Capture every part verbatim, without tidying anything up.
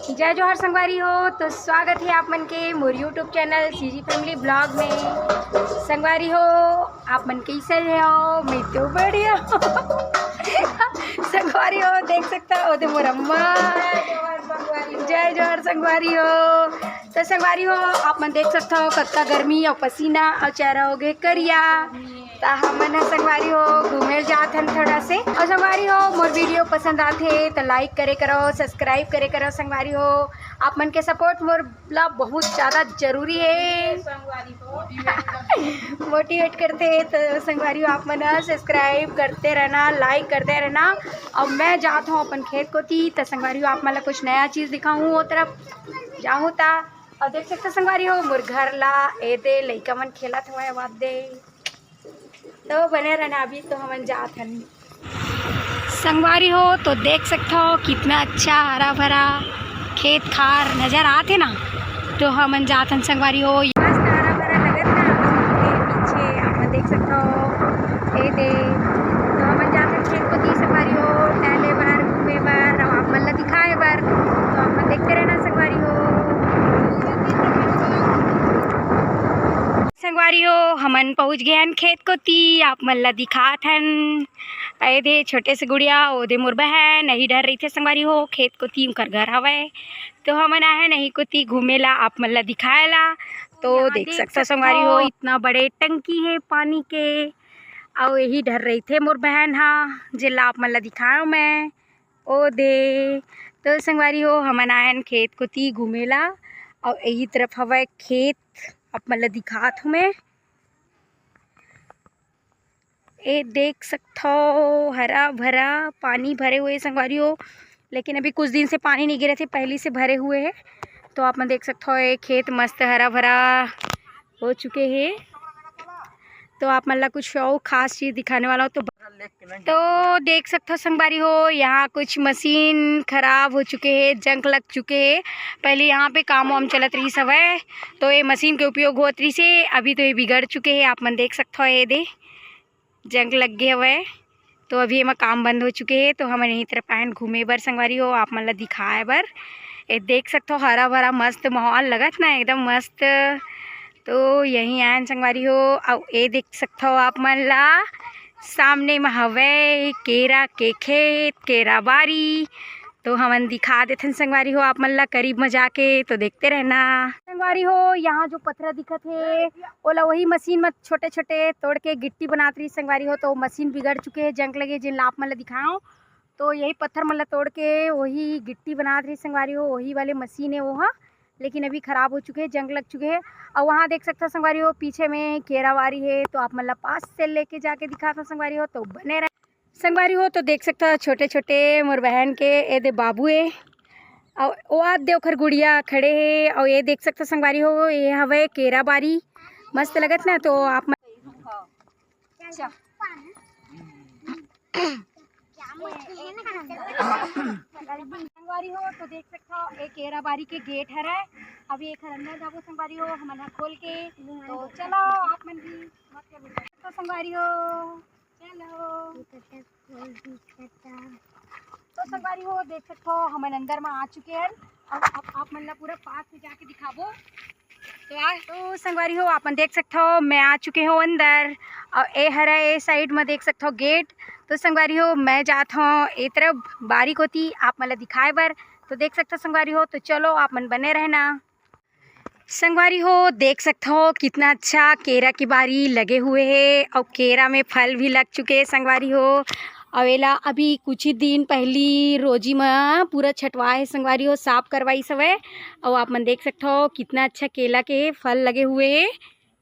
जय जोहार संगवारी हो, तो स्वागत हे आप मन के मोर YouTube channel CG Family Vlog में। संगवारी हो, आप मन कइसे हो? मैं तो बढ़िया हूँ। संगवारी हो, देख सकता हो, ओदे मोर अम्मा। जय जोहार संगवारी हो। तो संगवारी हो, आप मन देख सकता हो, कतका गर्मी अउ पसीना अउ चेहरा हो गे करिया। त हमन ह संगवारी हो घूमे जात हन थोड़ा से। अउ संगवारी हो, मोर वीडियो पसंद आथे त like करे करो, subscribe करे करो संगवारी हो। आप मन के support मोर ला बहुत ज्यादा जरूरी हे। मोटिवेट करथे त संगवारी हो, आप मन ह subscribe करते रहना, like करते रहना। अब मैं जात हूँ अपन खेत कोती, त संगवारी हो, आप मन ला कुछ नया चीज दिखाऊँ, ओ तरफ जाहूँ त। अउ देख सकते संगवारी हो, मोर घर ला ए दे लइका मन खेलत हवय, वाद दे। तो बने रहना, अभी तो हमन जात हन। संगवारी हो, तो देख सकत हो कितना अच्छा हरा भरा खेत खार नजर आत हे ना। तो हमन जात हन संगवारी हो, मस्त हरा भरा लगत ना। पीछे आप मन देख सकत हो, ए दे। तो हमन जात हन खेत कोती संगवारी हो, टहले बर, घूमे बर, अउ आप मन ला दिखाए बर। तो आप मन देखते रहना संगवारी हो। संगवारी हो, हमन पहुंच गए हन खेत कोती, आप मन ला दिखात हन। ए दे छोटे से गुड़िया, ओ दे मोर बहन, यही डर रहिथे संगवारी हो, खेत कोती उनकर घर हवय। तो हमन आए हन यही कोती घूमे ला, आप मन ला दिखाए ला। तो देख सकत हो संगवारी हो, इतना बड़े टंकी हे पानी के, अउ यही डर रहिथे मोर बहन हा, जेला आप मन ला दिखायो मैं। ओ दे, तो संगवारी हो, हमन आए हन खेत कोती घूमे ला, अउ यही तरफ हवय खेत, आप मन ला दिखात हूँ मैं। ए देख सकत हो, हरा भरा पानी भरे हुए संगवारी हो, लेकिन अभी कुछ दिन से पानी नहीं गिरे थे, पहली से भरे हुए हे। तो आप मन देख सकत हो, ये खेत मस्त हरा भरा हो चुके हे। तो आप मन ला कुछ अउ खास चीज दिखाने वाला हूँ। तो, तो देख सकत हो संगवारी हो, यहाँ कुछ मशीन खराब हो चुके हे, जंग लग चुके हे। पहले यहाँ पे काम वाम चलत रहिस हवय, तो ये मशीन के उपयोग होत रहिस हे, अभी तो ये बिगड़ चुके हे। आप मन देख सकत हो, ये दे जंग लग गे हवय, तो अभी एमा काम बंद हो चुके हे। तो हमन यही तरफ आए हन घूमे बर संगवारी हो, आप मन ला दिखाए बर। ए देख सकत हो, हरा भरा मस्त माहौल लगत ना, एकदम मस्त। तो यही आए हन संगवारी हो, अउ ए देख सकत हो आप मन ला, सामने म हवय केरा के खेत, केरा बारी। तो हमन दिखा देथन संगवारी हो आप मन ला करीब म जाके, तो देखते रहना। संगवारी हो, यहाँ जो पथरा दिखत हे, ओला वही मशीन म छोटे-छोटे तोड़ के गिट्टी बनात रहिस संगवारी हो, तो मशीन बिगड़ चुके हे, जंग लगे, जेन ला आप मन ला दिखाओ। तो यही पत्थर मन ला तोड़ के वही गिट्टी बनात रहिस संगवारी हो, वही वाले मशीन हे वो हा, लेकिन अभी खराब हो चुके हे, जंग लग चुके हे। अउ वहाँ देख सकत हो संगवारी हो, पीछे में केरा बारी हे, तो आप मन ला पास से लेके जाके दिखात हो संगवारी हो, तो बने रहे। संगवारी हो, तो देख सकत हो छोटे-छोटे मोर बहन के ए दे बाबू ए, अउ ओ आ दे ओखर गुड़िया खड़े हे, अउ ये देख सकत हो संगवारी हो, ये हवय केरा बारी, मस्त लगत ना। तो आप मन संगवारी हो, तो देख सकत हो, ये केरा बारी के गेट हरय। अभी एखर अंदर जाबो संगवारी हो, हमन ह खोल के। तो चलो आप मन भी मस्त video। तो संगवारी हो, चलो। तो संगवारी हो, देख सकत हो, हमन अंदर म आ चुके हन। अब आप, आप मन ला पूरा पास से जाके दिखाबो। तो आ, तो संगवारी हो, आप मन देख सकत हो, मैं आ चुके हो अंदर। अउ ए हरय ए साइड म देख सकत हो गेट। तो संगवारी हो, मैं जात हो ए तरफ बारी कोती आप मन ला दिखाए बर। तो देख सकत हो संगवारी हो, तो चलो आप मन बने रहना। संगवारी हो, देख सकत हो कितना अच्छा केरा के बारी लगे हुए हे, अउ केरा में फल भी लग चुके हे संगवारी हो। अउ एला अभी कुछ ही दिन पहली रोजी म पूरा छटवाए हे संगवारी हो, साफ करवाइस हवय। अउ आप मन देख सकत हो कितना अच्छा केला के फल लगे हुए हे।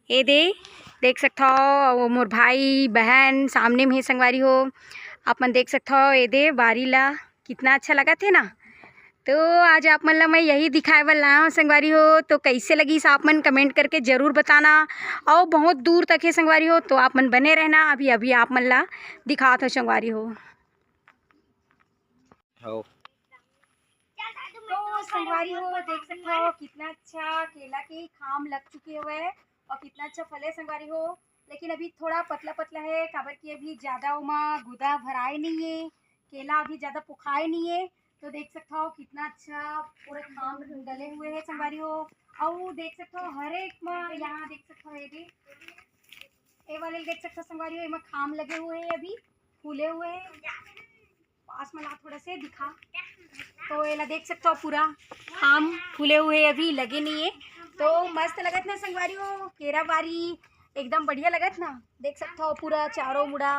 ए दे देख सकत हो, अउ मोर भाई बहन सामने में हे संगवारी हो। आप मन देख सकत हो ए दे बारी ला, कितना अच्छा लगत हे ना। तो आज आप मन ला मैं यही दिखाए बर लाए हो संगवारी हो। तो कैसे लगिस आप मन comment करके जरूर बताना। अउ बहुत दूर तक हे संगवारी हो, तो आप मन बने रहना। अभी, अभी आप मन ला दिखात हो संगवारी हो। हो। तो संगवारी हो, देख सकत हो कितना अच्छा केला के खाम लग चुके हवय अउ कितना अच्छा फले संगवारी हो। लेकिन अभी थोड़ा पतला पतला हे, काबर कि अभी ज्यादा ओमा गुदा भराए नहीं हे, केला अभी ज्यादा पुखाए नहीं हे। तो देख सकत हव कितना अच्छा पूरा खाम डले हुए हे संगवारी हो। अउ देख सकत हव हर एक म, यहाँ देख सकत हव, ये दे, ये वाले देख सकत हव संगवारी हो, एमा खाम लगे हुए हे, अभी फूले हुए हे। पास में ला थोड़ा से दिखा, तो एला देख सकत हव पूरा खाम फूले हुए हे, अभी लगे नहीं हे। तो मस्त लगत ना संगवारी हो, केरा बारी एकदम बढ़िया लगत ना। देख सकत हव पूरा चारों मुड़ा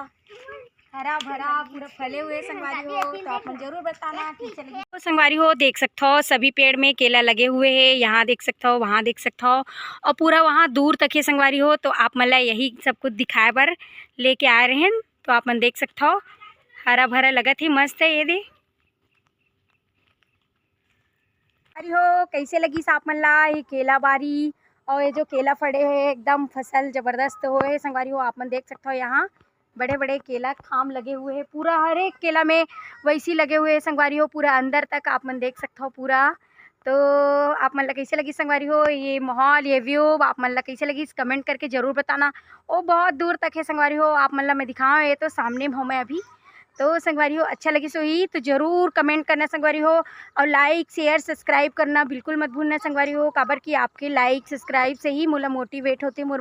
हरा भरा पूरा फले हुए संगवारी हो। तो आप मन जरूर बताना कि चलेगी। तो संगवारी हो देख सकत हव सभी पेड़ में केला लगे हुए हे, यहाँ देख सकत हव, वहाँ देख सकत हव, और पूरा वहाँ दूर तक हे संगवारी हो। तो आप मन ला यही सब कुछ दिखाए बर लेके आए रहेन। तो आप मन देख सकत हव हरा भरा लगत हे, मस्त हे। ये दे संगवारी हो, कैसे लगिस आप मन ला ये केला बारी? और ये जो केला फड़े हे एकदम फसल जबरदस्त होए हे संगवारी हो। आप मन देख सकत हव यहाँ बड़े बड़े केला खाम लगे हुए हे, पूरा हर एक केला में वैसी लगे हुए हे संगवारी हो, पूरा अंदर तक आप मन देख सकत हव पूरा। तो आप मन ला कैसे लगिस संगवारी हो ये माहौल, ये व्यू आप मन ला कैसे लगिस, कमेंट करके जरूर बताना। ओ बहुत दूर तक हे संगवारी हो, आप मन ला मैं दिखाओ, ये तो सामने में हूँ मैं अभी। तो संगवारी हो अच्छा लगिस होही तो जरूर कमेंट करना संगवारी हो, और लाइक शेयर सब्सक्राइब करना बिल्कुल मत भूलना संगवारी हो, काबर कि आपके लाइक सब्सक्राइब से ही मोला मोटिवेट होथे, मोर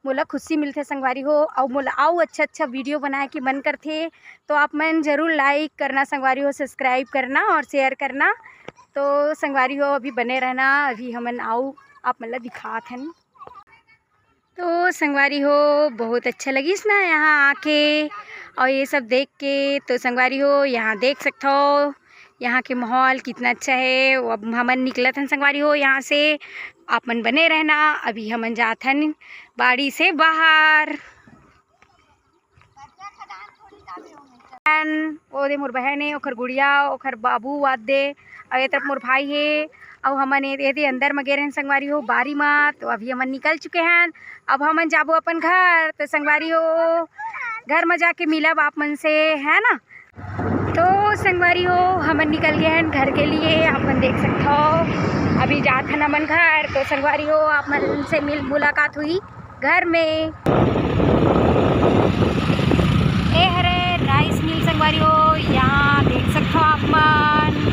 मोला खुशी मिलथे संगवारी हो, और मोला अउ अच्छा अच्छा वीडियो बनाए के मन करथे। तो आप मन जरूर लाइक करना संगवारी हो, सब्सक्राइब करना और शेयर करना। तो संगवारी हो अभी बने रहना, अभी हमन अउ आप मन ला दिखात हन। तो संगवारी हो बहुत अच्छा लगिस ना यहाँ आके और ये सब देख के। तो संगवारी हो यहाँ देख सकत हव यहाँ के माहौल कितना अच्छा हे। वो अब हमन निकलत हन संगवारी हो यहाँ से, आप मन बने रहना। अभी हमन जात हन बाड़ी से बाहर। ओ दे मोर बहन हे, ओखर गुड़िया, ओखर बाबू आदे, अउ ए तरफ मोर भाई हे, अउ हमन ए, ए दे अंदर म गे रहेन संगवारी हो, बारी म। तो अभी हमन निकल चुके हन, अब हमन जाबो अपन घर। तो संगवारी हो, घर म जाके मिलब आप मन से, है ना। तो संगवारी हो, हमन निकल गए हैं घर के लिए, आप मन देख सकत हव। अभी जात हन हमन घर। तो संगवारी हो, आप मन से मिल मुलाकात हुई घर में। ए हरे राइस मिल संगवारी हो, यहाँ देख सकत हव आप मन।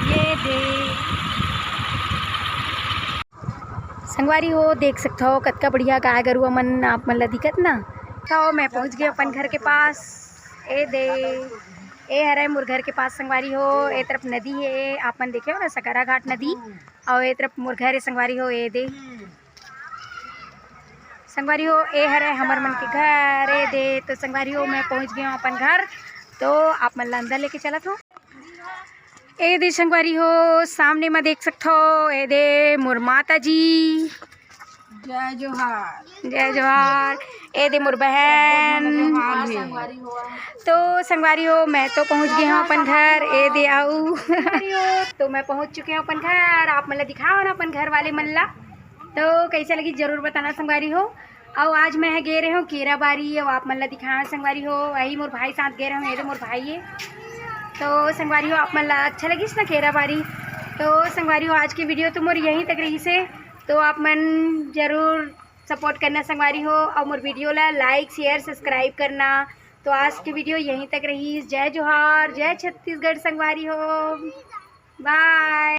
ये दे संगवारी हो, देख सकत हव कतका बढ़िया गाय गरुवा मन आप मन ला दिखत ना। तो मैं पहुँच गए अपन घर के पास। ए दे, ए हरे मोर घर के पास संगवारी हो। ए तरफ नदी हे, आप मन देखे हो ना सकरा घाट नदी, और ए तरफ मोर घर हे संगवारी हो। ए दे संगवारी हो, ए हरे हमर मन के घर। ए दे तो संगवारी हो, मैं पहुँच गए हूँ अपन घर। तो आप मन ला अंदर लेके चलत हूँ। ए दे संगवारी हो, सामने म देख सकत हव, ए दे मोर माता जी। जय जोहार। जय जोहार। ए दे मोर बहन। जोहार हे। तो संगवारी हो, मैं तो पहुँच गई हूँ अपन घर। ए दे अउ संगवारी हो, तो मैं पहुँच चुके हूँ अपन घर। आप मन ला दिखाओ ना अपन घर वाले मन ला। तो कैसे लगी जरूर बताना संगवारी हो। अउ आज मैं ह गे रहे हूँ केरा बारी, अउ आप मन ला दिखाओ संगवारी हो। वही मोर भाई साथ गे रहे हूँ, ये दे मोर भाई हे। तो संगवारी हो, आप मन ला अच्छा लगिस ना केरा बारी। तो संगवारी हो, आज की वीडियो तो मोर यहीं तक रहिस हे। तो आप मन जरूर सपोर्ट करना संगवारी हो, अउ मोर वीडियो ला लाइक शेयर सब्सक्राइब करना। तो आज की वीडियो यहीं तक रहिस। जय जोहार, जय छत्तीसगढ़ संगवारी हो, बाय।